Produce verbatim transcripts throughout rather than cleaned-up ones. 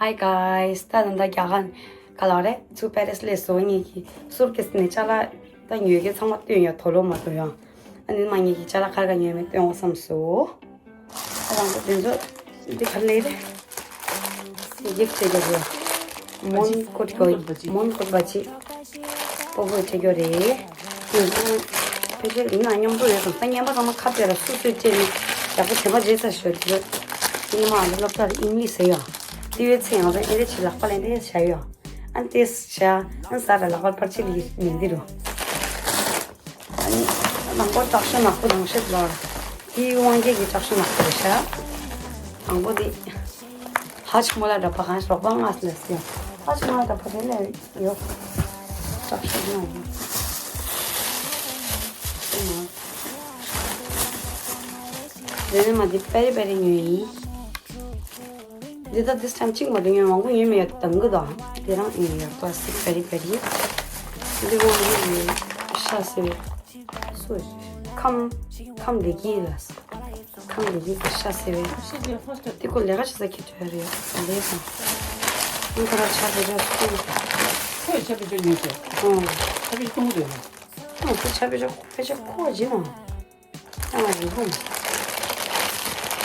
Hi guys, ད་ད་ལྟ་རྒྱ་གར་ག་ལ་རེད། ཚུར་པེ་རིས་སླེབས་སོང་། ངེད་ཀྱི་སུར་ཀེས་ནས་ཅ་ལག་ད་ཉོ་མཁན་ཚང་མ་བཏོན་ཡོད། དོ་ལོ་མ་བཏོན་ཡང་། ཨ་ནི་མ་ངེད་ཀྱི་ཅ་ལག་ག་རེ་ག་ཉོས་མེད་སྟོན་འོ་བསམ་སོང་། ཨ་རང་ཚོ་དེ་ཚོ་འདི་ག་ལེ་རེད། འདི་གིབ་བྱེད་རྒྱུ་རེད། མོན་ཀོ་ཀོ་མོན་ཀོ་པ་ཅི་པོ་པོ་བྱེད་རྒྱུ་རེད། ངེད་ཚོ་ཕལ་ཆེར་ཡིན་ན་མཉམ་དུ་ཡོད་ཙང་ད་ངན་པ་ཚང་མ་ཁ་བྲལ་ལ་སུ་སུས་བྱས་ནས་ཡག་པོ་བྱེད་མ་བྱེད་ས་ཞོར་དུ་ཡིན་ནི་མ་ཨ་ནི་སློབ་གྲྭར་ཨིང་ལིཤ་ཟེར་ཡོད། དེ་བས་ཚེ་ཡང་ཚང་ཨེ་རེ་ཆི་ལག་པ་ལེན་དེ་བྱ་ཡོད། ཨ་ནི་དེ་བྱ་ཨ་ནི་ཟ་ར་ལག་པ་ཕར་ཕྱི་ལ་མི་འདི་རུ། ཨ་ནི་དང་པོ་དྲག་ཤོས་ནག་པོ་རང་ཤེས་ལ། དེའི་དབང་སྐྱེས་ཀྱི་དྲག་ཤོས་ནག་པོ་རེད་ཤག་དང་པོ་དེ་ཧ་ཆི་མོ་ལ་འདྲ་པ་གང་རོགས་པ་ང་ལ་སི་ཡོད། ཧ་ཆི་མོ་ལ་འདྲ་པ་དེ་ལས་ཡོད། དྲག་ཤོས་ང་ཡོད། དེ་ནས་མ་དེ་པེ་རི་པེ་རི་ཉོས་ཡིན། འདི་ད་this time གཅིག་མ་གཏོགས་ཉོས་མང་པོ་ཉོས་མེད་ཡོད། དང་གི་དང་དེ་རང་ཉོས་ཡོད། པ་སི་པེ་རི་པེ་རི། འདི་བོ་ཉོས་ཡོད། ཤ་སི་བེ་སུ་ཁམ་ཁམ་ལི་གི་ལ་སི་ཁམ་ལི་གི་གི་ཤ་སི་བེ་དེ་ཁོ་ལས་ཀ་བྱེད་ས་ཁྱེད་ཐོས་རེད་ལས་དང་། འདི་ཁོ་ར་ཆ་བེ་ཆ་སུ་ཁོས་ཆ་བེ་ཆ་ཉོས་ཤག་ཨོ་ཆ་བེ་ཆ་གཏོང་རེད་ལ། ཨོ་དེ་ཆ་བེ་ཆ་བེ་ཆ་ཁོ་ཇི་ནང་། ཨ་རི་ཧུམ།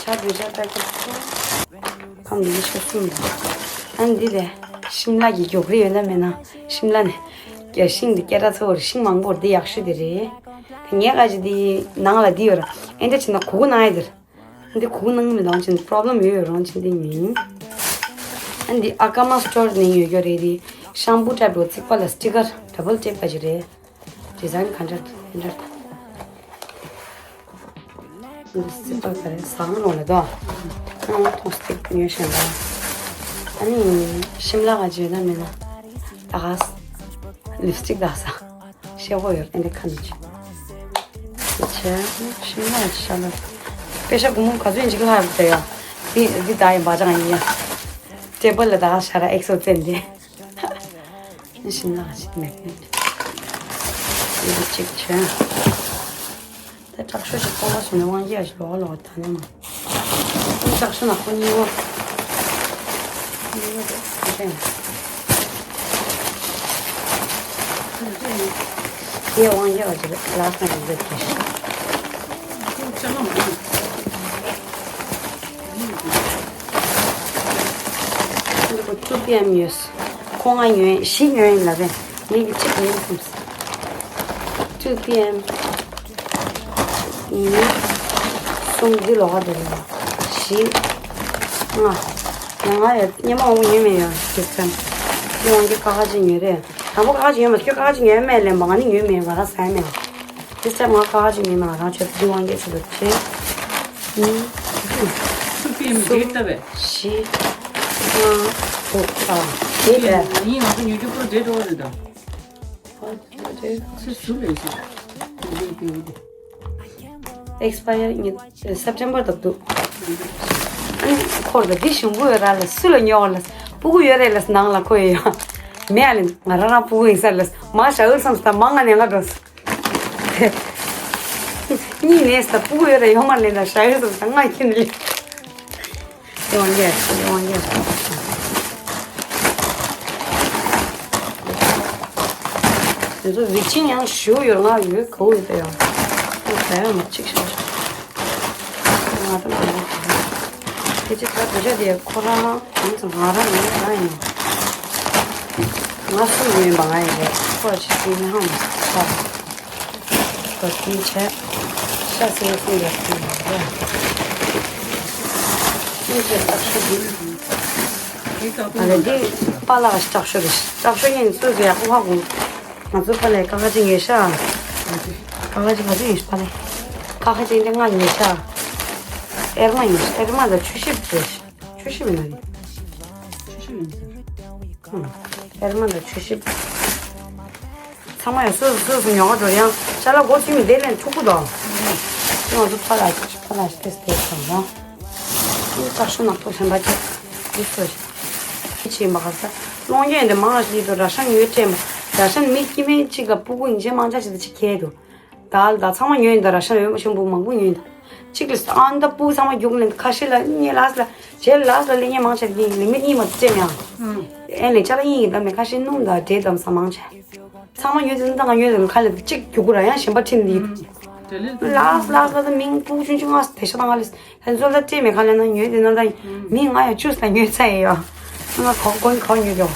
ཆ་བུ་ཆ་ཏ་ཀ་ཏོ། ཁམ་འདི་ཆ་གསུམ་དང་། ཨ་འདི་ལས་ཤིམ་ལ་གི་མགྱོགས་རེ་ཡོད་ན་མེད་ན་ཤིམ་ལ་ནས་ཀྱ་ཤིང་འདི་སྐད་གྲགས་ཚ་བོར་ཤིང་མང་པོར་འདི་ཡག་ཤོས་དེ་རེད། དེ་ངས་ག་ཅི་འདི་ནང་ལ་འདི་ཡོད་ར་ཨེ་འདྲ་ཆེ་ན་གུ་གུ་ནང་ཡ་དེར། འདི་གུ་གུ་ནང་མི་ལོང་ཆེན་པྲོབ་ལེམ་ཡོད་ཡོད་རོང་ཆེན་འདི་མིན། ཨ་འདི་ཨ་ཀ་མ་སི་ཊོར་ནས་ཡོད་ཡོད་རེད་དེ། ཤམ་པུ་ཊེབ་ལོ་རྩིག་པ་ལ་སི་ཊི་ཀར་ཌ་བལ་ཊེབ་ག་ཅི་རེད། ཌི་ཛའིན་ག་འདྲ་འདྲ། འདི་སི་པ་ག་རེ་ཟ་ཁང་ནང་ལ་དོ། ཁང་ཐོང་སི་ཏིག་ཉོས་ཤེས་ལ། ཨ་ནི་ཤིམ་ལ་ག་བརྗོད་ན་མིན་ན། ད་ག་ལིབ་སི་ཏིག་ད་ས། ཤེས་པོ་ཡོད་ཨེ་འདི་ཁ་ནི་ཆེ། ཆེ། ཤིམ་ལ་ཤ་ལ། པེ་ཤ་གུ་མོ་ག་ཚོད་ཡིན་ཅིག་ལྷག་ཡོད་ཡ། འདི་འདི་ད་ཡིན་པ་ཅང་ཡིན་ཡ། ཊེ་བལ་ལ་ད་ག་ཤ་ར་ཨེག་སོ་བཙན་ཏེ། ཤིམ་ལ་ཞིག་མེད་མེད། ཡིན་གཅིག་བྱོན། ད་དྲག་ཤོས་ཤིག་སྤོ་བ་བྱུང་ནས་དབང་རྒྱལ་ཞིག་ལོག་ལོག་ད་ནས་མ། དྲག་ཤོས་ནག་པོ་གཉིས་པོ། གཉིས་པོ་དེ་དེ་དབང་རྒྱལ་བ་ཅིག་ལ་སང་གི་འདོད་ཀྱི། འདི་ཁོ་ཊུ་པི་ཨེམ་ཡོད། ཁོ་ང་ཉོས་བཞི་ཉོས་ཡིན་ལབ་པས་ངེད་ཀྱི་གཅིག་ཉོས་སོང་། ཊུ་པི་ཨེམ་གཉིས་གསུམ་འདི་ལོགས་ཀ་འདི་རེད། བཞི་ལྔ་ཡང་ང་ཡོད་སྙེ་མ་འོང་ཉོས་མེད་ཡོད་དེ་ཙམ། འདི་འོང་གི་ཀ་ཁ་ཅིག་ཉོས་རེད། དང་པོ་ཀ་ཁ་ཅིག་ཉོས་མ་ཁྱོད་ཀ་ཁ་ཅིག་ཉོས་མེད་ལབ་པ་ང་ནི་ཉོས་མེད་ང་རང་ཟ་ཡ་མེད། དེ་ཙམ་ང་ཀ་ཁ་ཅིག་ཉོས་མ་ང་རང་ཆོས་འདི་དབང་སྐྱེས་ཆོས་འདུག་བྱས། གཉིས། གསུམ། བཞི། ལྔ། དྲུག་ཨ། དེ་རེད། ཡིན་ང་ཚོ་ཉོ་རྒྱུ་པོ་རེད་འགྲོ་བ་རེད་ད། ཨ་དེ་རེད། ཚེ་ཟུར་རེད་ཟེར། དེ་རེད་དེ་རེད། ཨེག་སི་པ་ཡར་ཉིན་སེབ་ཊེམ་པར་དུ་འདུག་ཨ་ནི་འཁོར་ད་འདི་ཞིམ་པོ་ཡོད་ར་ལ་སུ་ལ་ཉོ་བ་ལ་སྤུ་གུ་ཡོད་རེད་ལ་ནང་ལ་ཁོ་ཡོད་ཡ། མེད་ཨ་ལ་ང་རང་རང་སྤུ་གུ་ཡིན་ས་ལ་མ་ཞག་ཨུ་སམ་སྟ་མ་ང་ནས་ང་འགྲོ། གཉིས་ནས་ས་སྤུ་གུ་ཡོད་ར་ཡོང་མ་ལེན་ད་ཞག་ཨུ་སམ་སྟ་ང་ཁྱིམ་ལ། དེ་དབང་རྒྱལ་དེ་དབང་རྒྱལ། དེ་ཚོ་ཝི་ཆིང་ཡང་ཞུ་ཡོད་ང་ཡོད་གོ་ཡོད་ད་ཡང་། ད་ཡང་མ་གཅིག་ཤོག་ཤོག་ང་ད་མ་ཡོད་གོ། དེ་ཅི་ད་བུ་ཆ་དེ་ཁོ་རང་ཡང་ཚོ་ང་རང་ཡང་ང་ཡིན། ང་སུ་ཡིན་པ་ང་ཡིན་རེད་ཁོ་ཅི་ཡིན་ཧང་མ་ཤ། ཁོ་དེ་བྱས། ཤ་སེ་སེ་ཡོད་དེ་ཡོད་རེད། སེ་སེ་སྟག་ཤོ་དེ། ཨ་ལེ་འདི་པཱ་ལགས་སྟག་ཤོ་རེད། སྟག་ཤོ་ཡིན་སུ་ཟེར་ཡག་པོ་ཧ་གོ། ང་ཚོ་པཱ་ལགས་ཀ་ཁ་ཅིག་ངེས་ཤག་ཀ་ཁ་ཅིག་ང་ཚོ་ངེས་ཤག་པཱ་ལགས། ཀ་ཁ་ཅིག་འདི་ང་ངེས་ཤག་ཨེར་མ་ངེས་ཤག་ཨེར་མ་ལ་ཆུ་ཤིབ་ཟེར། ཆུ་ཤིབ་ཡིན་ན་རེད། ཆུ་ཤིབ་ཡིན་ཟེར། ཨེར་མ་ལ་ཆུ་ཤིབ། ཚང་མ་ཡང་སོ་སོ་སོ་སོ་ཉོ་ག་འགྲོ་ཡང་ཅ་ལག་སྒོ་ཚུགས་མི་བདེ་ལན་འཁྲུག་པོ་དང་། ང་ཚོ་ཕ་ལ་ཕ་ལ་ཏེ་སྟེ་ཚང་མ། ཅག་ཤོ་ནག་པོ་གཞན་པ་ཅིག་འདི་ཚོ་ཞིག་ཕྱིན་པ་ག་ས་སློང་རྒྱུ་ཡིན་དེ་མང་ཞིག་འདུག་ར་ཤང་ཡོད་དྲན་པ་ར་ཤང་མི་སྐྱེ་དམན་གཅིག་ལ་སྤུ་གུ་ཡིན་ཆེ་མང་ཆ་ཞིག་ཏུ་ཅིག་ཁྱེར་འདུག་ད་ད་ཚང་མ་ཉོས་ཡིན། ད་ར་ཤ་ཡོད་མ་ཤམ་བུ་མང་པོ་ཉོས་ཡིན། ད་གཅིག་ལ་ཨ་ད་སྤུ་གུ་ཚང་མ་རྒྱུགས་ལེན། ཁ་ཤས་ལ་ཉེ་ལགས་ལ་རྗེས་ལགས་ལ་ལེན་ཉེ་མང་ཆེ་ཡིན། ལི་མིཊ་གཉིས་མ་བཙེམ་ཡང་། ཨེ་ལེ་ཅ་ལག་ཡིན་ཡིན། ད་མེ་ཁ་ཤས་སྣུམ་ད་འབྲས་དམ་ས་མང་ཆེ། ཚང་མ་ཉོས་ཡིན། ད་ང་ཉོས་ཡིན། ཁ་ལ་གཅིག་རྒྱུག་གུ་ར་ཡང་གཞན་པ་ཁྲིམས་ལི། ལགས་ལགས་ལ་ད་མིང་སྤུ་གུ་ཆུང་ཆུང་ང་དེ་ཤ་ད་ང་ལ། ཧན་ཚོ་ལ་སྤྲད་མེད་ག་ལ་ན་ཉོས་དེ་ན་ད་མི་ང་ཡང་ཅུས་ལ་ཉོས་ཚ་ཡི་ཡོ། ང་གོ་གོན་གོ་ཉོས་ཡོ།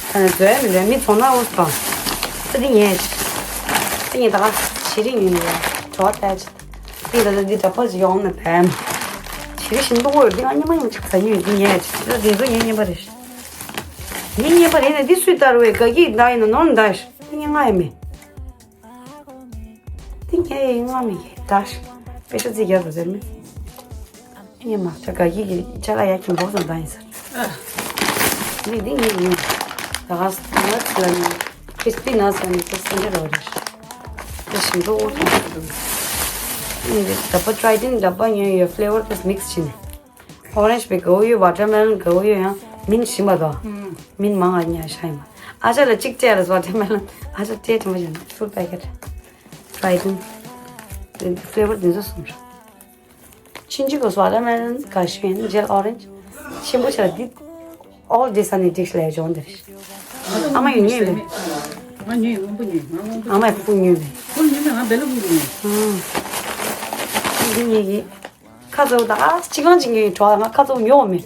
ད་ནི་བཟོས་མི་འདྲ་མི་ཚོང་ན་འུ་སོ། ད་འདི་ཉེ་ཆ། ད་ཉེ་ད་ག་ཞི་རི་ཉོས་ཡོ། གྲོ་ཏ་ཆ། འདི་ད་ད་འདི་འདྲ་པོ་ཅིག་ཡོང་ན་བས། ཞི་རི་ཞིམ་པོ་འོ་འདི་ང་ཉི་མ་ཉི་མ་ཅིག་ཟ་ཉོས། འདི་ཉེ་ཆ། ད་འདི་ཚོ་ཉེ་ཉེ་པ་རེད། འདི་ཉེ་པ་རེད་ན་འདི་སུས་བསྟར་བས་ག་གི་ད་ཡིན་ན་ནོར་ད་ཤ། འདི་ཉེ་ང་ཡི་མེད། དེ་ངས་ཡིན་ང་མི་ཡིན་ད་ཤ། པེ་ཤ་རྩིས་རྒྱག་དགོས་ཟེར་མི། ངས་མ་ཆ་ག་གི་གི་ཅ་ལག་ཡག་གི་འབོག་ཙམ་ད་ཡིན་ཟེར། མི་འདི་ངས་ཡིན། ད་ག་ནི་ཁྲིས་པི་ནི་ཟེར་ནི་དེ་སེང་གེ་རོ་རེད། དེ་ཞིམ་པོ་འོ་ཐོང་ཟེར་འདུག་ངས་འདི་ཌ་བ་ཊྲའི་ཏིན་ཌ་བ་ཉོས་ཡོད། ཕི་ལེ་ཝར་དེ་མིག་སི་བྱས་ནས། ཨོ་རེན་ཇི་པའི་དགའ་བོ་ཡོད། ཝ་ཊར་མེ་ལོན་དགའ་བོ་ཡོད། ཡང་མིན་ཞིམ་པ་དང་། མིན་མང་ང་ཉ་ཤ་ཡིན་པ། ཨ་ཅག་ལ་གཅིག་སྤྲད་རེད། ཝ་ཊར་མེ་ལོན་ཨ་ཅག་སྤྲད་དྲན་པ་བཞིན་ཕུལ་པེ་ཀེ་ཊི། ཕི་ལེ་ཝར་དེ་ཚོ་གསུམ་རེད། ཆུང་ཆུང་གི་ཝ་ཊར་མེ་ལོན་དགའ་ཤོས་ཡིན། རྗེས་ཨོ་རེན་ཇི། ཆེན་པོ་ཆགས་འདི། ཨོལ་ཌི་སན་ནི་ཌིཤ་ལས་སྦྱོང་འདིར། ཨ་མ་ཡིན་ཉེ་མེད། ང་ཉོས་ཡོད། སྔོན་པོ་ཉོས། ང་སྔོན་པོ་ཨ་མ་ཡི་ཕུག་ཉོས་མེད། ཁོ་ཉོས་མེད། ང་བེ་ལ་ཕུག་ཉོས། ཨང་། འདི་ཉེ་གི། ཁ་ཚ་བོ་དང་ཨ་ཅི་གང་ཅི་ངའི་གྲོགས་ང་ཁ་ཚ་བོ་ཉོ་བ་མེད།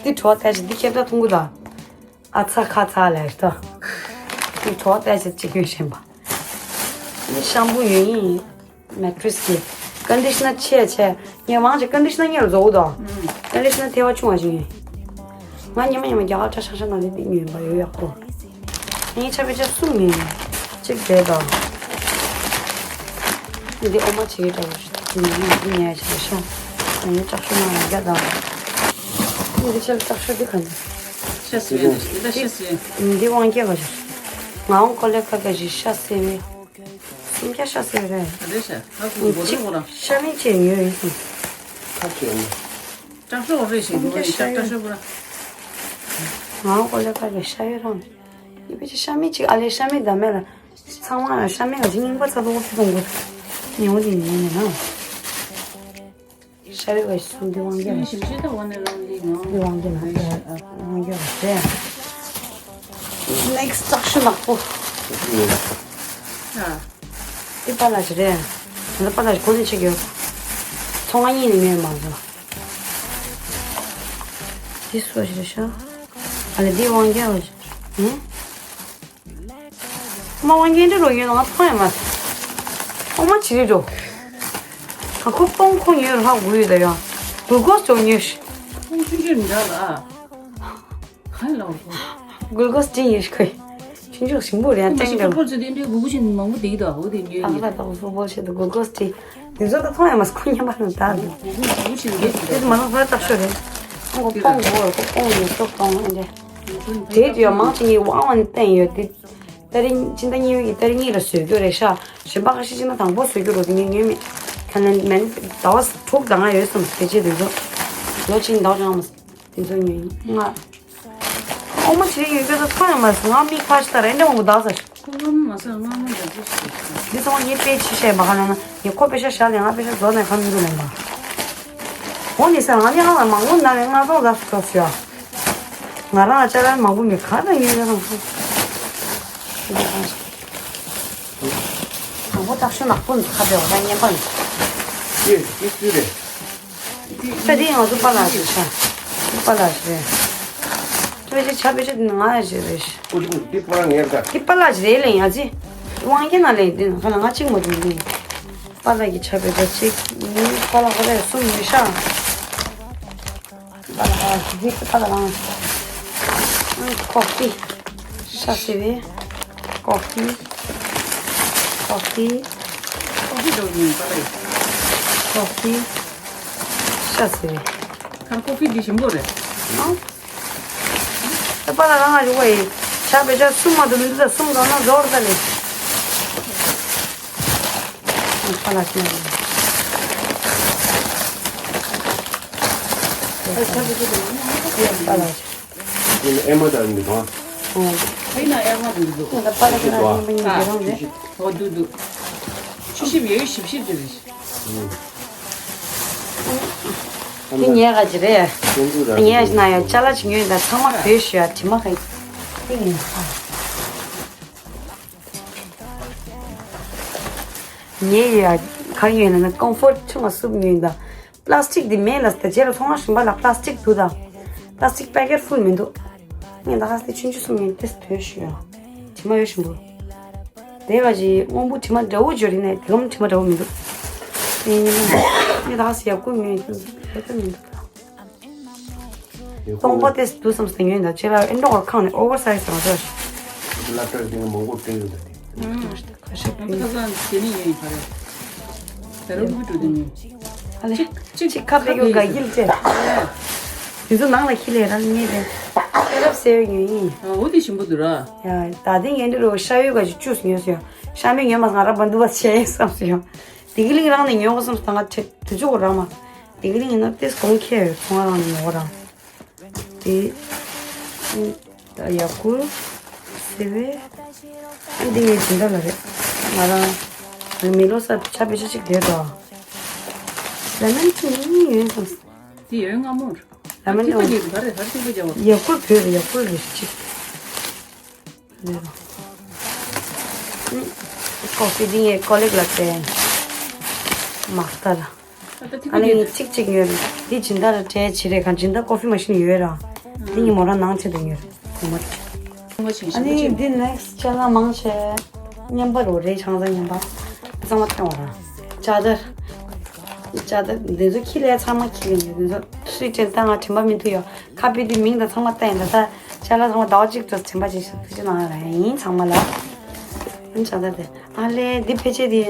འདི་གྲོགས་ལྟ་ཞིག་འདི་ཁྱེད་ད་ཐུང་གུ་དང་། ཨ་ཚ་ཁ་ཚ་ལས་ད། འདི་གྲོགས་ལྟ་ཞིག་ཅི་གོན་ཤེས་པ། འདི་ཤམ་པུ་ཡོད་ཡིན། མེ་ཊི་རིས་ཀྱི། ཀོན་ཌི་ཤི་ནར་ཆེ་ཆེ། ངས་མང་ཆེ་ཀོན་ཌི་ཤི་ནར་ཉེ་རུ་བཟོ་གི་དང་། ཀོན་ཌི་ཤི་ནར་ཐེ་བ་ཆུང་བ་ཞིག་ཡིན། ང་ཉི་མ་ཉི་མ་རྒྱ་གར་ཁྲ་ཤང་ཤང་ནང་དེ་འདི་ཉོས་པ་ཡོད་ཡག་པོ། ངའི་ཆ་པེ་ཆ་གསུམ་ཡིན། གཅིག་དེ་དང་། འདི་ཨོ་མ་བྱེད་ཀྱི་འདྲ་བོ་ཞིག་འདི་ཉལ་ཞིག་ཤ། ངའི་ལྕགས་ཤོག་ནང་ཡང་རྒྱ་དང་། འདི་ཆ་ལྕགས་ཤོག་འདི་ག་འདི། ཤ་སེ་བའི་འདི་ཤ་སེ། འདི་དབང་རྒྱལ་བ་ཞིག་ང་འོང་ཀོ་ལེ་ཁ་ཁ་ཞིག་ཤ་སེ་བའི། སུམ་བརྒྱ་ཤ་སེ་བའི་རེད། རེད་ཤ། ཧ་གོ་གོ་རེ་གོ་ར། ཤ་མེད་ཅེས་ཉོས་ཡིན་སུམ། ཁ་ཁྱེར་ནས། ལྕགས་ཤོག་རེད་ཤིག་སུམ་བརྒྱ་ཤ་ཡོད། ལྕགས་ཤོག་པོ་ར། ང་འོང་ཀོ་ལེ་ཁ་ཁ་ཤ་ཡོད་རང་། ཡིན་པའི་ཅི་ཤ་མེད་ཅིག་ཨ་ལེ་ཤ་མེད་ད་མེད་ལ། ཚང་མ་ལ་ཤ་མེད་ལ་ཅི་རྙིང་པ་ཚ་ལོག་ཕི་གཏོང་དགོས། ཉེ་བོ་དེ་ཉེ་ནས་ན། ཤ་རེ་བ་ཞིག་སུམ་འདི་དབང་རྒྱལ་ལ། ཞིམ་ཤོས་ད་འོ་ནས་ལོང་ལི་ནོ། འདི་དབང་རྒྱལ་ལ་དབང་རྒྱལ་ལ་ཟེར། ནེག་སི་ཊི་ལྕགས་ཤོག་ནག་པོ། ཨ། འདི་པཱ་ལགས་ཀྱི་རེད། ང་ཚོ་པཱ་ལགས་ཀྱི་གོ་ནས་ཆེ་གི་ཡོད། ཚོང་ང་གཉིས་ནས་ཉོས་མ་བཟོ། འདི་སུ་ཞིག་རེད་ཤག་ཨ་ལེ་འདི་དབང་རྒྱལ་བ་ཞིག་ཨེ། མ་དབང་རྒྱལ་འདྲ་རོ་ཡོད་ང་མཐོང་ཡང་མ་ཐོང་། ཨོ་མ་ཅི་རེད་འགྲོ། ཁོ་སྤོང་ཁོ་ཉོས་ལྷག་དགོས་ཡོད་ད་ཡང་། གུལ་ཀོས་ཅོག་ཉོས་ཤི། ཁོང་ཆུང་ཆུང་མི་འདྲ་ལ། གང་ལ་འོ། གུལ་ཀོས་ཅི་ཡོད་ཤི་ཁོས། ཆུང་ཆུང་ཞིམ་པོ་རེད་ཡང་ཏེང་འདྲ། ཕུ་པོལ་ཚོ་དེ་འདྲའི་གུ་གུ་ཆེན་མང་པོ་བསྡད་ཀྱི་འདུག་འོ་དེ་ཉོས་ཨ་ཡིན། ཁ་ཁ་ཕུ་པོལ་ཆེད་དུ་གུལ་ཀོས་ཅི། དེ་ཚོ་ད་མཐོང་ཡང་མ་ཁོ་ཉམས་པ་ན་ད་རེད། གུ་གུ་གུ་ཆེན་རེད་དེ། དེ་མ་ལོག་ཕར་བརྟག་ཤོག་རེད། ཁོང་གོ་སྤོང་གོ་ཁོ་སྤོང་ཡོད་ཤོག་སྤོང་ཨེ་འདྲ། དེ་དུས་ཡང་མང་ཆེ་ངས་དབང་དབང་བསྟན་ཡོད་དེ། ཏ་རིག་ཕྱི་ཟླ་གཉིས་པའི་གི་ཏ་རིག་གཉིས་ལ་བཟོས་རྒྱུ་རེད་ཤག་གཞན་པ་ཁ་ཤས་ཕྱི་ཟླ་དང་པོ་བཟོས་རྒྱུ་རེད་དེ་ངས་ཉོས་མེད། ཁ་ནས་མེད་ཟླ་བ་དྲུག་དང་ལྔ་ཡོད་སོང་དེ་རྗེས་དེ་ཚོ། ལོ་གཅིག་ཟླ་བ་བཅོ་ལྔ་མ་སོང་དེ་ཚོ་ཉོས་ཡིན་ང་། ཨོ་མ་ཕྱི་རིག་ཡོད་སྐད་ཆ་ཐོག་ཡང་མ་སོང་ང་མི་ཁ་ཤས་ད་རེ་འདྲ་མང་པོ་བདག་ས་ཤག་ཁོ་ལོ་མ་སོང་ང་མ་འདྲ་ཅི་ཞིག་ཞིག་འདི་ཚང་མ་ངས་དཔེ་ཆ་བཤད་མ་ཁ་ན་ན་ངས་ཁོ་དཔེ་ཆ་བཞག་ལས་ང་དཔེ་ཆ་བཟོ་ནས་ཁ་མི་འདུག་ལན་པ། འོ་ནི་ས་ང་ནི་ཧ་ལ་མང་པོ་ན་རེ་ལྔ་སྟོང་ལ་སོ་ཤག་ང་རང་ལ་ཅ་ལག་མང་པོ་མེད་ག་ལ་ཉོས་ཡོད་རང་ཚོ། དང་པོ་བརྟག་ཞིབ་ནག་པོ་འདུག་ཁ་བྲལ་བ་ད་བརྙན་པ་འདུག་ཅེས་ཅེས་ཅེས་རེད། ད་འདི་ང་ཚོ་པཱ་ལགས་རེད་ཤག་འདི་པཱ་ལགས་རེད། ཕལ་ཆེར་ཆ་ཕལ་ཆེར་འདི་ང་རེད་རེད་ཤག་ཨོ་ཅི་འདི་པཱ་ལགས་ངའི་རེད། འདི་པཱ་ལགས་རེད་ལས་ཡ་ཅི། དབང་རྒྱལ་ན་ལས་འདི་ང་ལ་ང་གཅིག་མ་འདུག་འདི། པཱ་ལགས་ཀྱི་ཆ་ཕལ་ཆེར་གཅིག་གཉིས་པཱ་ལགས་ཁོ་རེ་གསུམ་ཡོད་ཤག་པཱ་ལགས་ཨ་ཟིག་པཱ་ལགས་རང་། ཨང་ཀོ་ཧྥི། ཤ་སེ་བའི། ཀོ་ཧྥི། ཀོ་ཧྥི། ཀོ་ཧྥི་འདྲ་བོ་ཉོས་པཱ་ལགས། ཀོ་ཧྥི། ཤ་སེ་བའི། ཁར་ཀོ་ཧྥི་འདི་ཞིམ་པོ་རེད། ཨང་། ད་པཱ་ལགས་རང་ང་རུ་བ་ཡི། ཆ་བེ་ཆ་གསུམ་མ་གཏོགས་མི་འདུག་ད་གསུམ་གང་ན་འབྱོར་ད་ལེ། ཨང་། པཱ་ལགས་ཀྱི། ཨེ་མ་ད་མི་གང་། ཨོ། ཨེ་ན་ཨེ་མ་འདུག་འདུག་ད་པཱ་ལགས་ཀྱི་ན་མི་འདི་རང་རེད། ཨོ་འདུག་འདུག་ཤིབ་ཡོད་ཤིབ་ཤིབ་དེ་རེད། དེ་ཉལ་ག་ཅི་རེད། ཉལ་ན་ཡང་ཅ་ལག་ཅིག་ཉོས་ད་ཚང་མ་བོད་ཤོད་ཡ་དྲི་མ་ག་ཏིང་ཡིན། ཉལ་ཡོད་ཡ་ག་ཡོད་ན་ཀོམ་ཕོར་ཆུང་ང་སུབ་ཉོས་ད། པ་ལ་སི་ཊིག་འདི་མེད་ལ་ད་རྗེས་ལ་ཚོང་ཁང་གཞན་པ་ལ་པ་ལ་སི་ཊིག་འདུག་ད། པ་ལ་སི་ཊིག་པེ་ཀེ་ཊི་ཕུལ་མི་འདུག་ངས་ད་ག་སེ་ཆུང་ཆུང་གསུམ་ཡིན་ཏེ་བོད་ཞུ་ཡ། དྲི་མ་ཡོད་བཞིན་པོ། དེ་ག་ཅི་སྔོན་པོ་དྲི་མ་འདྲ་བོ་འབྱོར་ཡིན་ནས་དེ་གམ་དྲི་མ་འདྲ་བོ་མི་འདུག་ངས་ད་ག་སེ་ཡག་པོ་མྱོང་ཡིན་ཏེ་བོད་ད་མི་འདུག་སྟོང་པ་ཏེ་འདུག་བསམ་སྟེ་ཉོས་ཡིན་ད་ཁྱེད་རང་ཨེ་འགྲོ་བར་ཁང་ནས་ཨོ་ཝར་སའི་ཛི་མ་ཟོས། ལ་ཏར་དེ་མང་པོ་སྤྲད་ཡོད་ད་དེ། ཁ་སང་དེ་ནི་ཡོད་ཡིན་ག་རེ། ད་རུང་མི་འགྲོ་དེ་ནི། ཨ་ལེ། གཅིག་གཅིག་ཁ་པེ་གོ་ག་གིལ་ཅེ། དེ་ཚོ་ནང་ལ་ཁྱི་ལས་རང་ཉེས་པས། ཁ་རབ་སེ་ཡོད་ཉོས་ཡིན། ཨ་འོ་དེ་ཞིམ་པོ་འདུག་ར། ཡ་ད་དེ་ངན་འདྲི་རོ་ཤ་ཡོད་ག་ཅིག་བཅུས་ཉོས་སོ་ཡ། ཤ་མེད་ཉོས་མ་ང་ར་བ་འདུ་བ་བྱས་བསམ་སོ་ཡ། དེ་གི་ལིང་རང་ནས་ཉོ་གོ་བསམ་སོ་ད་ང་དྲེ་དུ་ཅུ་གོ་ར་མ། དེ་གི་ལིང་ཡིན་ན་ཏེས་གོང་ཁྱེར་ཡོད་ཚོང་རང་ནས་ཉོ་གོ་ར། དེ། ད་ཡ་ཀུལ། སེ་བེ། ཨ་འདི་ངའི་སྦྱིན་བདག་ལ་རེད། ང་རང་། མི་ལོ་གསར་ཆ་པེ་ཆ་ཅིག་རེད་དོ། ལ་མན་ཅིག་ཡིན་ཡོད་སམ། དེ་ཡོད་སྔ་མོར། ལ་མན་ཅིག་ག་རེད་ཧར་ཅིག་པེ་རྒྱག་ཡ་ཀུལ་བོད་རེད་ཡ་ཀུལ་རེད་ཅིག་ཀོ་ཧྥི་འདི་ངའི་ཀོ་ལེག་ལ་སྤྲད། མ་ལྟ་ལ། ཨ་ནི་ངས་གཅིག་གཅིག་ཉོས་རེད། འདི་སྦྱིན་བདག་ལ་སྤྲད་བྱེད་རེད་གང་སྦྱིན་བདག་ཀོ་ཧྥི་མ་ཤིན་ཡོད་ར། འདི་ངས་མོ་རང་ནང་ཆེད་དུ་ཉོས་རེད་གོང་མ་དེ། ཨ་ནི་འདི་ནེག་སི་ཅ་ལག་མང་ཆེ། མཉམ་པ་རོ་རེད་ཆང་ས་མཉམ་པ། ཚང་མ་ཐོན་བ་ར། ཅ་དར། ཅ་དར་འདི་ཚོ་ཁྱི་ལས་ཚང་མ་ཁྱི་ལས་ཉོས་འདི་ཚོ་སུས་དྲན་ད་ང་དྲན་པ་མི་ཐུབ་ཡོད་ཁ་པི་འདི་མིང་དང་ཚང་མ་ལྟ་ཡིན་ད་ད་ཅ་ལག་ཚང་མ་ཟླ་བ་གཅིག་ཙམ་དྲན་པ་ཅིག་ཞིག་ཐུགས་རྗེ་གནང་ར་ཡིན་ཚང་མ་ལ། ཨ་ནི་ཅ་དར་དེ་ཨ་ལེ་འདི་ཕལ་ཆེར་དེ།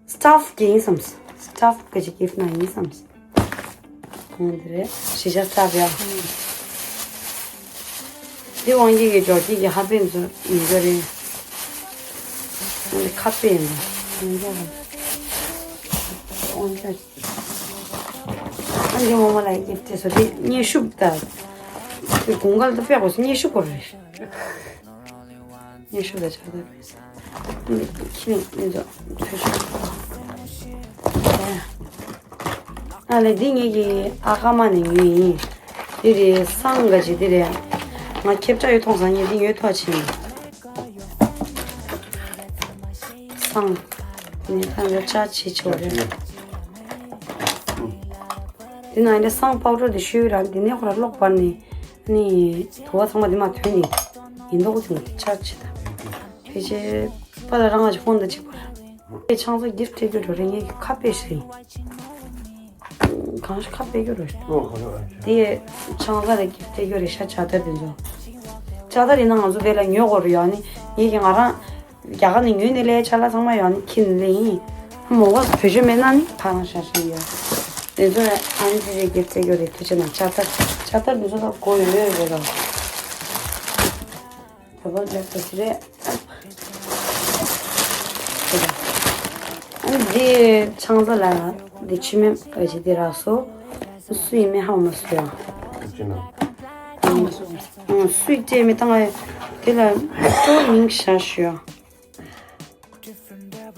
སི་ཊཕ་གི་ཡིན་བསམས། སི་ཊཕ་གི་ཅིག་གིཕ་ན་ཡིན་བསམས། ཁོང་འདི་རེད་ཤི་ཤ་སི་ཊཕ་ཡ། འདི་དབང་སྐྱིད་ཀྱི་འབྱོར་སྐྱིད་ཀྱི་ཧ་པན་ཚོ་ཡིན་རྒྱུ་རེད། འདི་ཁ་པེ་ཡིན་པ། དབང་སྐྱིད། ཨ་འདི་ངོ་མ་ལ་གིཕ་དེ་ཚོ་དེ་སྙན་ཞུ་ད། དེ་དགུན་ཁ་ལ་ད་དཔེ་གོ་སྙན་ཞུ་གོ་རེད། ཉི་ཤུ་དང་ཆ་ཚང་ཁྱི་ནི་ཚོ་ཚོས་ཤོག་ཨ་ལེ་འདི་ངེད་ཀྱི་ཨ་ཁ་མ་ནས་ཉོས་ཡིན། འདི་རེད་སང་ག་ཅི་འདི་རེད། ང་ཁེབས་ཁྲ་ཡོད་མཐོང་སང་ངས་འདི་ཉོས་ཐོག་ཕྱིན། སང་ནས་ཐང་ག་ཅག་ཆེ་ཆེ་བ་རེད། འདི་ན་འདི་སང་པའུ་ཌར་འདི་ཤོས་ར་འདི་ནས་ཁོ་ར་གློག་སྤར་ནས་ནི་དུ་བ་ཚང་མ་འདི་མ་ཐོན་ནི་ཡིན་མདོག་ཅིག་འདི་ཆགས་ཆེ་ད། ཕལ་ཆེར་པ་ལ་རང་ང་ཅིག་ཧོན་ད་ཅིག་པར། དེ་ཆང་ས་གིཕ་སྤྲད་རྒྱུ་འགྲོ་རེད་ངས་ཁ་པེ་ཤི་ཡིན། གང་ཤི་ཁ་པེ་རྒྱུ་རེད། དེ་ཆང་ས་ལ་གིཕ་སྤྲད་རྒྱུ་རེད་ཤ་ཆ་ད་དེ་ཚོ། ལྕགས་ཐག་རིགས་ན་ང་ཚོ་དེ་ལ་ཉོ་དགོས་རེད་ཡོད་ནི་ངེད་ཀྱི་ང་རང་རྒྱ་གར་ནས་ཉོས་ནས་ལས་ཅ་ལག་ཚང་མ་ཡོད་ནི་ཁྱི་ནས་ལས་ཡིན། མོ་ག་བེད་སྤྱོད་མེད་ན་ནི་ཕ་རང་ཤ་ཤ་ཡོད། དེ་ཚོ་ལ་ཨ་ནི་ཅི་ཞིག་གི་རྩེ་རྒྱུ་རེད་ཐུགས་རྗེ་གནང་ལྕགས་ཐག་ལྕགས་ཐག་དེ་ཚོ་ལ་གོ་ཡོད་ཡོད་རེད་རོ། བོད་པ་ལ་ཐུགས་རྗེ་རེད། ཨ་ནི་འདི་ཆང་ས་ལ་འདི་ཆི་མེད་ཨ་ཅི་འདི་རག་སོ། སུ་ཡིན་མིན་ཧ་མ་སོ་ཡང་། ཨ་མ་སོ། ཨ་སུས་སྤྲད་མི་བཏང་ཨ། དེ་ལ་སྤྲོ་མིང་ཤ་ཞུ་ཡང་།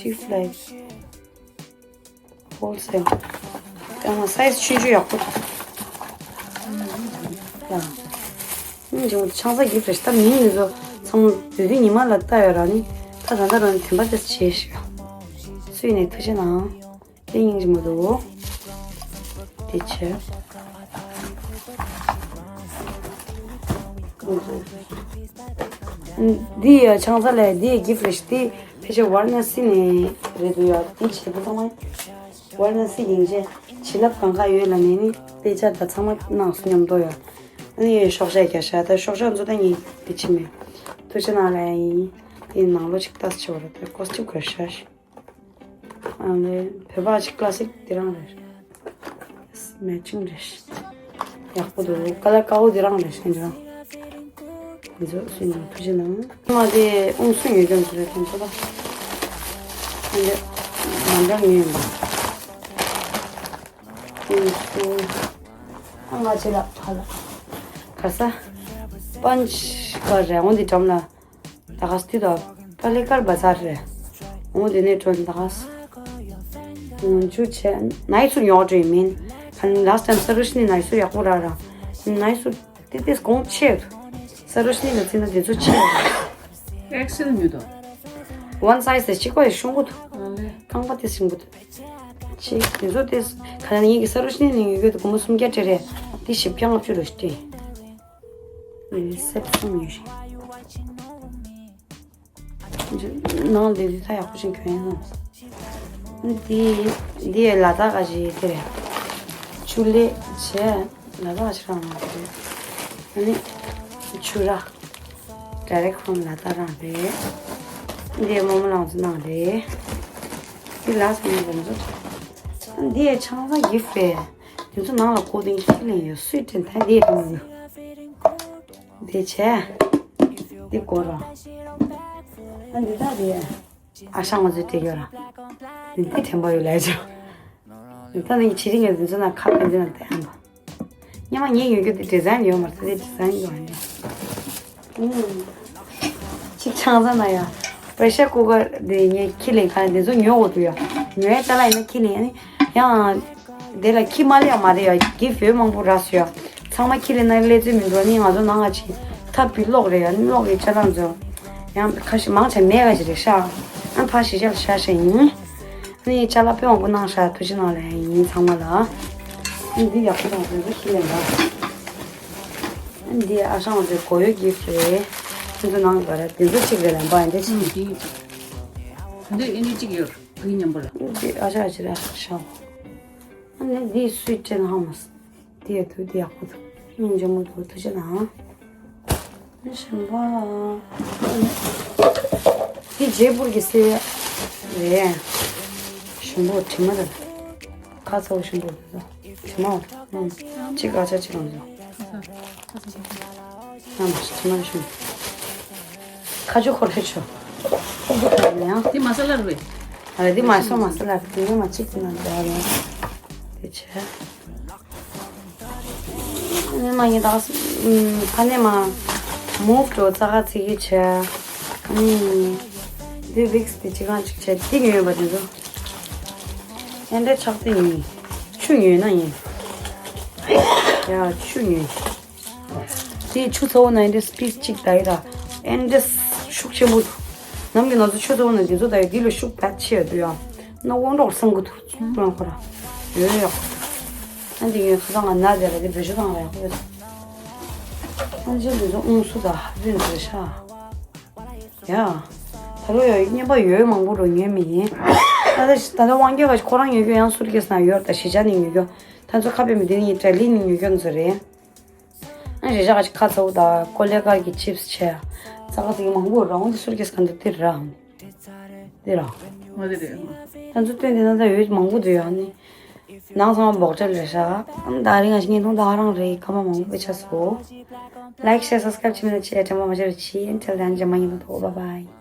ཊི་ཕ་ལའི། ཧོལ་སེལ། ཨ་མ་སའི་ཛི་ཆུང་ཆུང་ཡག་པོ་འདུག་ཡང་། ཨ་ནི་ཆང་ས་གིཕ་རེད་ད་མིང་འདི་ཚོ་ཚང་མ་བོད་དུས་ཉི་མ་ལ་ལྟ་ཡོད་ར་ནི། ད་ད་ལྟ་རང་དེན་པ་དེ་བྱེད་ཤག་སུས་ནས་ཐུགས་རྗེ་གནང་། དེ་སྙིང་རྗེ་མོ་འདུག་དེ་བྱས། འདི་ཡ་ཆང་ས་ལས་འདི་ཡ་གིཕ་རེད་ཤག་འདི་ཕལ་ཆེར་ཝཱ་ར་ཎ་སི་ནས་རེད་འདུག་ཡ། འདི་བྱེད་པ་ཚང་མ་ཝཱ་ར་ཎ་སི་ཡིན་ཅེ་བྱིན་རླབས་གང་ག་ཡོད་ལ་ནས་ནི་དཔེ་ཆ་ད་ཚང་མ་གནང་སོང་མཉམ་དུ་ཡ། ཨ་ནི་ཤོག་བྱ་རྒྱ་ཤ་ད་ཤོག་བྱ་ཚོ་ད་ངས་འདི་བྱེད་མེད། ཐུགས་རྗེ་གནང་ལ་ཡིན། དེ་ནང་ལོ་ཅིག་ལྟ་ཆེ་བ་རེད་ད་ཀོ་སི་ཊིབ་ག་ཤ་ཤ། ཨ་ལེ། བོད་པ་ཅིག་ཀ་ལ་སིག་དེ་རང་རེད། མེ་ཆིང་རེད། ཡག་པོ་འདུག་ཀ་ལར་དཀར་པོ་དེ་རང་རེད་ཤེས་རང་། འདི་ཚོ་སུ་ཡིན་ཐུགས་རྗེ་གནང་། མ་དེ་ཨུང་སུ་ཡོད་ཀྱང་ཟེར་རེད་དེ་ཚོ་ད། ཨ་ལེ། མ་འདྲ་ངེས་ཡིན་པ། ཨུང་སུ། ཨ་ང་ཆེ་ལ་ཕ་ལ། ག་ས། པན་ཆ་ག་རེད་འོང་དེ་འགྲམ་ལ། ད་ག་སྟི་དོ། པ་ལི་ཀར་བ་ཟར་རེད། འོ་དེ་ནས་འགྲོ་ད། འོ་ཆུ་ཆེ་ནའི་སུ་ཉོག་འགྲོ་ཡིན་མིན། ཁ་ནི་last time་ས་རུ་ཤི་ནི་ནའི་སུ་ཡག་པོ་ར་ར། ནའི་སུ་དེ་དེ་གོང་ཆེ། ས་རུ་ཤི་ནི་ལ་བརྩིས་ན་དེ་ཚོ་ཆེ། ཨེག་སེལ་ཉོས་དོ། One size་དེ་གཅིག་པ་ཡི་ཤོང་གི་འདུག་ཨ་ལེ། རྐང་པ་དེ་ཤོང་གི་འདུག་ཆེ་དེ་ཚོ་དེ་ཁ་ནི་ངེད་ཀྱི་ས་རུ་ཤི་ནི་ནས་ཉོས་ཡོད་དུ་སྒོར་མོ་སུམ་བརྒྱ་སྤྲད་རེད། དེ་བཞི་བརྒྱ་ལྔ་བཅུ་ལ་སྤྲད། ནི་སེབ་སུམ་ཡོད་ཤིང་། ནང་ལས་དེ་ད་ཡག་པོ་ཞིག་གྱོན་ཡིན་ནམ། འདི་འདི་ལ་དྭགས་ཀ་ཞིག་དེ་རེད། ཆུ་ལེ་བྱས་ལ་དྭགས་ཀ་ཞིག་རང་མ་རེད། ཨ་ནི་ཆུ་ར་direct from ལ་དྭགས་རང་རེད། འདི་རྨོ་མོ་ལགས་ཚོ་ནང་རེད། འདི་ལ་སེ་ནས་འདི་ཚོ་འདི་ཆང་ས་gift་རེད། དེ་ཚོ་ནང་ལ་བཀོད་དེ་ཁྱི་ལེན་ཡོད་སུས་དྲན་ཐལ་འདི་ཡི་དྲན་ཡོད། འདི་བྱས། འདི་སྐོར་ར། ཨ་འདི་དག་འདི། ཨ་ཞང་ང་ཚོའི་སྤྲད་ཡོད་ར། འདི་འདི་དྲན་པ་ཡོད་ལས་ཆོ། འདི་ལྟ་ནི་ཕྱི་རིང་ངས་འདི་ཚོ་ན་ཁ་ཕན་འདི་ན་བསྟན་པ། སྙམ་མ་ངས་ཡོད་རྒྱུ་འདི་design་ཡོད་མ་རེད་འདི་design་ཡོད་ཨ་འདི། ཨུམ། ཅིག་ཆང་ས་ན་ཡ། pressure cooker་འདི་ངས་ཁྱི་ལེན་ཁ་འདི་ཚོ་ཉོ་འོ་དུ་ཡ། ཉོ་ཡ་ཅ་ལག་ཡིན་ན་ཁྱི་ལེན་ཨ་ནི། ཡང་། དེ་ལ་ཁྱི་མ་ལས་ཡ་མ་རེད་ཡ་gift་ཡོད་མང་པོ་རག་སོ་ཡ། ཚང་མ་ཁྱི་ལས་ན་ཀླད་ཚོད་མི་འགྲོ་ནི་ང་ཚོ་ནང་ང་ཆི་ཐབ་བི་གློག་རེད་ཡ་ནི་གློག་གི་ཅ་ལག་ཚོ། ཡང་ཁ་ཤས་མང་ཆེ་མེད་ག་ཞིག་རེད་ཤག་ཨ་ཕ་ཤི་ཤག་ཤ་ཤ་ཡིན། ནི་ཅ་ལག་དཔེ་མང་པོ་གནང་ཤག་ཐུགས་རྗེ་གནང་ལ་ཡིན་ཚང་མ་ལ། ཨ་འདི་ཡག་པོ་དང་དེ་ཚོ་ཁྱི་ལས་འདྲ། ཨ་འདི་ཨ་ཞང་ང་ཚོའི་གོ་ཡོད་gift་རེད། ཁྱེད་ཚོ་ནང་ག་རེ་དེ་ཚོ་གཅིག་རེད་ལ་འབའ་འདི་ཨུམ་གཅིག་འདི་གཅིག་འདི་ཨ་ནི་གཅིག་ཡོད་བུའི་མཉམ་པོ་ལ། འདི་ཨ་ཞང་ཨ་ཅེ་རེད་ཨ་ཞང་། ཨ་ནི་འདི་སུས་སྤྲད་ན་ཧ་མ་སོང་། འདི་ཡ་འདུག་འདི་ཡག་པོ་འདུག་སྙིང་རྗེ་མོ་འདུག་ཐུགས་རྗེ་གནང་། ཨ་ནི་གཞན་པ། འདི་ཇེ་པུར་གྱི་སེ་བ་རེད། ཞིམ་པོ་དྲི་མ་རེད། ཁ་ཚ་བོ་ཞིམ་པོ་འདུག་དྲི་མ་འོ། ཨང་། གཅིག་ཨ་ཅག་གཅིག་ལ་འདུག་ཡང་མ་ཞིག་དྲི་མ་ཞིམ། ཁ་ཆུ་ཁོ་རེ་ཆོ། ཁོ་ཁོ་ཡང་། འདི་མ་ས་ལ་རེད། ཨ་རེ་འདི་མ་སོ་མ་ས་ལ་རེད་འདི་མ་གཅིག་ཏུ་ན་འདུག་ཨ་རེ། དེ་ཆེ། ནི་མ་ཡིན་ད། ཕ་ནས་མ་move་འགྲོ་ཙ་ག་ཚིག་གི་ཆེ། ནི། འདི་Vicks་དེ་ཅི་གང་ཅིག་ཆེ་འདི་ཉོས་པ་དེ་ཚོ། ཨེ་འདྲ་ཆགས་ཏེ་ཡིན། ཆུ་ཉོས་ན་ཡིན། ཡ་ཆུ་ཉོས། དེ་ཆུ་ཚ་བོ་ན་ཨེ་འདྲ་སྤིས་གཅིག་ད་ཡི་ད། ཨེ་འདྲ་ཤུགས་ཆེན་པོ་འདུག་ནམ་གྱི་ང་ཚོ་ཆུ་ཚ་བོ་ན་འདི་ཚོ་ད་ཡི་འདི་ལ་ཤུགས་བད་ཆེ་ཡོད་དུ་ཡ། ན་དབང་འགྲོགས་སང་གི་འདུག་ཁོ་ར་ཁོ་ར། ཡོད་ཡོད། ཨ་འདི་ངས་ཁ་སང་ང་ན་དེ་ལ་དེ་བེད་སྤྱོད་བཏང་ར་ཡག་པོ་ཡོད། ཨ་འདི་འདི་ཚོ་ཨུང་སུ་ད་ཧ་པི་འདི་ཤ། ཡ། ད་ལོ་ཡ་རྔན་པ་ཡོད་མང་པོ་རུ་ཉོས་མི་ཡིན། ད་ལྟ་ད་ལྟ་དབང་རྒྱལ་ག་ཁོ་རང་ཉོས་རྒྱུ་ཡང་སུར་གེས་ན་ཡོད་ད་གཞིས་ཆགས་ནས་ཉོས་རྒྱུ། ད་ཚོ་ཁ་པེ་མི་དེ་ནི་ཏྲ་ལི་ནས་ཉོས་རྒྱུ་ཚོ་རེད། ཨ་གཞིས་ཆགས་ག་ཁ་ཚ་བོ་ད་ཀོ་ལེ་ག་གི་ཆིབས་ཆེ། ཙག་ཙིག་མང་པོ་རང་དེ་སུར་གེས་ག་འདི་དེ་ར། དེ་ར། ང་དེ་རེད། ད་ཚོ་སྟོན་དེ་ན་ད་ཡོད་མང་པོ་འདུག་ཡ་ནི། ནང་ཚང་མ་འབོག་ཆ་རེད་ཤག་ཨམ་ད་རིང་ང་ཞིག་ཉིན་ཐུང་ད་རང་རེད་ཀ་མ་མང་པོ་ཆ་སོ། Like share subscribe་བྱེད་མི་ན་ཆེ་དྲན་པ་མ་བྱེད་རེ་ཆེ། Until then ཇ་མ་ཉིན་ཐུང་ཐོག bye bye།